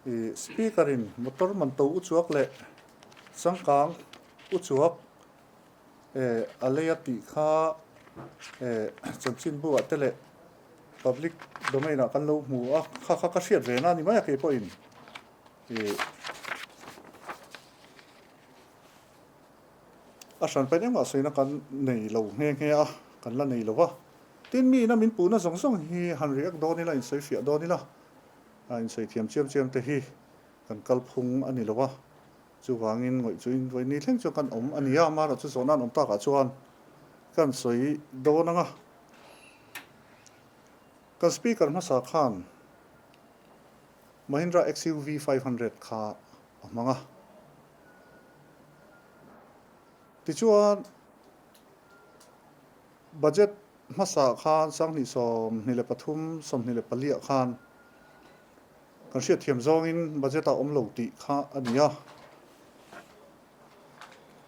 Ih speaker in motor man to uchuak leh changkang uchuak eh a lei a tih kha eh chanchinbu ah te leh public domain ah kan lo hmu a, kha kha ka hriat ve na a ni mai a keipawhin ih a hran pahin engmah sawina kan nei lo nghe nghe a, kan la nei lo va. Tin mi ina min puhna zawng zawng hi han react dawn ila insawifiah dawn ila a insawi thiam chiam chiam te hi kan kalphung a ni lo a, chuvangin ngawih chu in vawi ni thleng chuan kan awm a ni a, amaherawh chu zawhna an awm takah chuan kan sawi dawn ang a. Kan speaker hmasa khan Mahindra XUV 500 kha a hmang a, tichuan Budget hmasa khan 2023, 24 ah khan kan hriatthiam zawngin budget ah awm lo tih kha a ni a.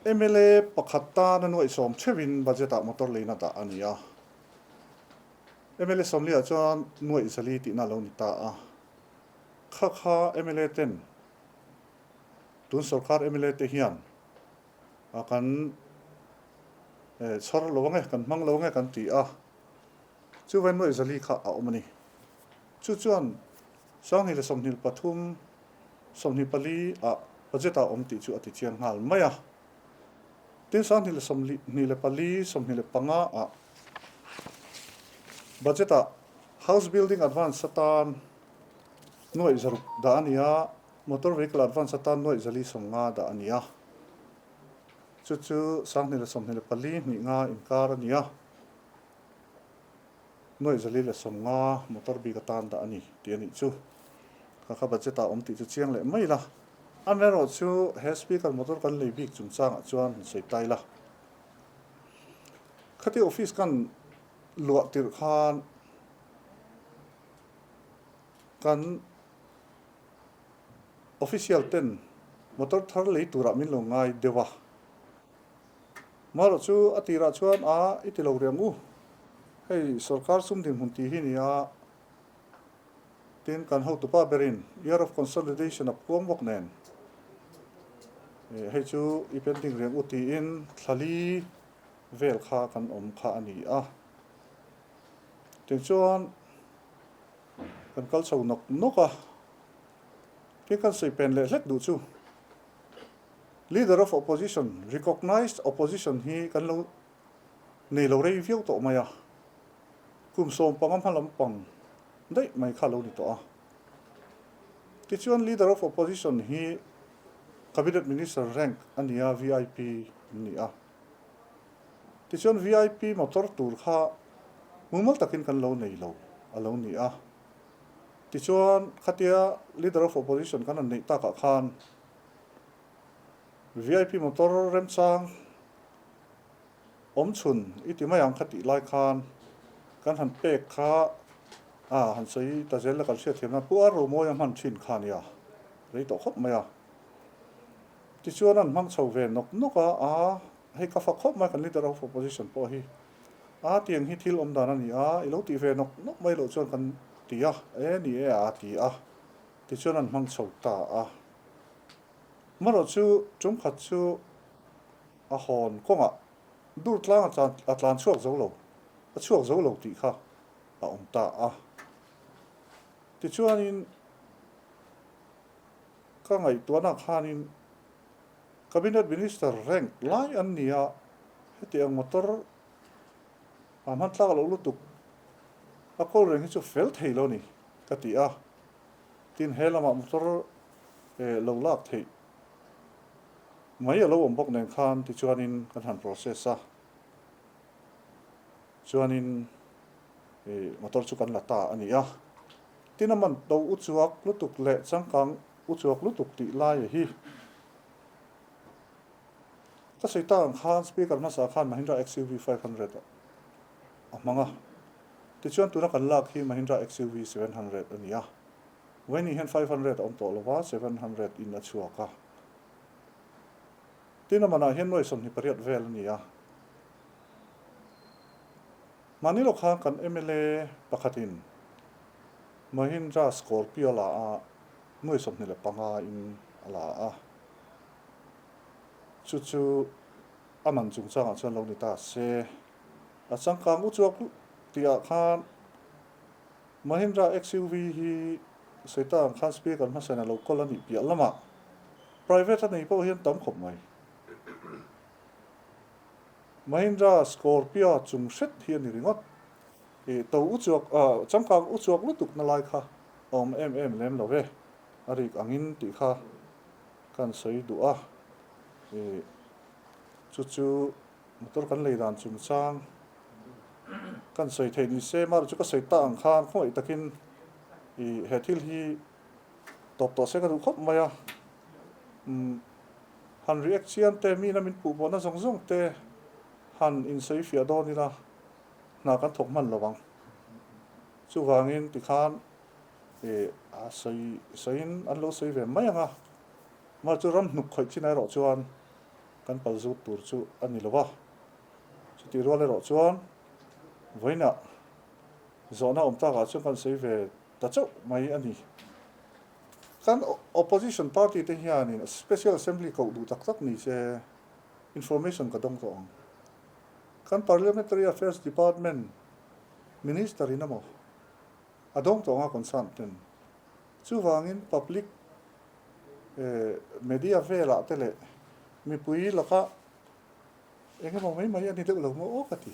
Mla pakhat tan a nuaihsawm theuhin budget ah motor leina dah a ni a. Mla 40 ah chuan nuaih zali tihna a lo ni ta a. Kha kha mla ten tun sorkar mla te hian a kan chhawr lo ange, kan hmang lo ange kan ti a, chuvain nuaih zali kha a awm a ni. Chu chuan 2023, 24 ah budget ah awm tih chu a ti chiang nghal mai a. Tin 2024, 25 ah budget ah house building advance atan nuaih zaruk dah a ni a, Motor vehicle advance atan nuaih zali 50 dah a ni a. Chu chu 2024 hnih nga inkar a ni a. Nuaih zali leh 50 motor bik atan dah a ni tih a nih chu. Kha kha budget ah awm tih chu chiang leh mai la. Amaherawh chu he speaker motor kan lei bik chungchangah chuan han sawi ta ila. Khati office kan luah tirh khan kan Official ten motor thar lei turah min lo ngai deuh a. Marawh chu a tirah chuan a i ti lo reng u. Hei sorkar sum dinhmun tih hi ni a, tin kan hotupa berin Year of Consolidation a phuang bawk nen hei chu i pending reng u tiin thlali vel kha kan awm kha a ni a. Tichuan. Kan kal chho nawk nawk a, tin kan sawi pen leh hlek duh chu Leader of Opposition, Recognised Opposition hi kan lo nei lo rei viau tawh mai a, kum 15 hma lampang daih mai kha a lo ni tawh a. Tichuan Leader of Opposition hi Cabinet Minister rank a ni a, VIP an ni a. Tichuan VIP motor tur kha mumal takin kan lo nei lo a lo ni a. Tichuan khatia Leader of Opposition kan han neih takah khan VIP motor remchang awm chhun i ti mai ang kha tih lai khan kan han pek kha a han sawi ta zel a kan hriat thiam nan Pu Arromawi a hman thin kha a nia rei tawh khawp mai a. Tichuan an hmang chho ve nawk nawk a, a hei ka fak khawp mai kan leader of opposition pawh hi a tiang hi thil awm dan a ni a, i lo tih ve nawk nawk mai loh chuan kan ti a, e ni e a ti a, tichuan an hmang chho ta a. Marawh chu tumkhat chu a hawn kawngah dur tlang a tlan a tlan chhuak zo lo, a chhuak zo lo tih kha a awm ta a. Tichuanin. Ka ngaihtuahna khanin Cabinet Minister rank lai an ni a, heti ang motor a hman tlak loh lutuk a kawl reng hi chu fel thei lo ni ka ti a, tin he lamah motor lo lak theih mai a lo awm bawk nen khan tichuanin kan han process a, chuanin motor chu kan la ta a ni a. Tin a man to uchuak lutuk leh changkang uchuak lutuk tih lai a hi. Ka sawi tak ang khan speaker hmasa khan Mahindra XUV 500 a hmang a. Tichuan tuna kan lak hi Mahindra XUV 700 a ni a. Vawiin hian 500 a awm tawh lova 700 in a chhuak a. Tin a manah hian nuai 28 vel a ni a. Mahni lo khan kan mla pakhatin Mahindra Scorpio la a Nuai 25 in a la a, chu chu a man chungchangah chuan lo ni ta se. A changkang u chuak tihah khan Mahindra XUV hi Satan khan speaker hmasain a lo kawl a nih piah lamah private a nei pawh hian tam khawp mai. Mahindra Scorpio chung hret hi a ni ringawt. I to u chuak, changkang u chuak lutuk na lai kha a awm em em lem lo ve, a rik angin tih kha kan sawi duh a. I chu chu motor kan lei dan chungchang kan sawi theih ni se, mahrawh chu ka sawi ta ang khan khawngaih takin i he thil hi tawp tawh se ka duh khawp mai a. Umm han react chian te, mi ina min puh pawhna zawng zawng te han insawi fiah dawn ila hna kan thawk hman lo ang. Chuvangin tikhan ih a sawi sawiin an lo sawi ve mai ang a, mahse chu ram hnuk khawih chin erawh chuan kan pal zut tur chu a ni lo va. Chutih rual erawh chuan vawiinah zawhna awm takah chuan kan sawi ve ta chauh mai a ni. Kan opposition party te hianin special assembly koh duh tak tak ni se information ka dawng tawh ang. Kan Parliamentary Affairs Department Minister in emaw a dawng tawh ang a concern ten. Chuvangin public media velah te leh mipui laka eng emaw mai mai a ni deuh lo maw aw ka ti.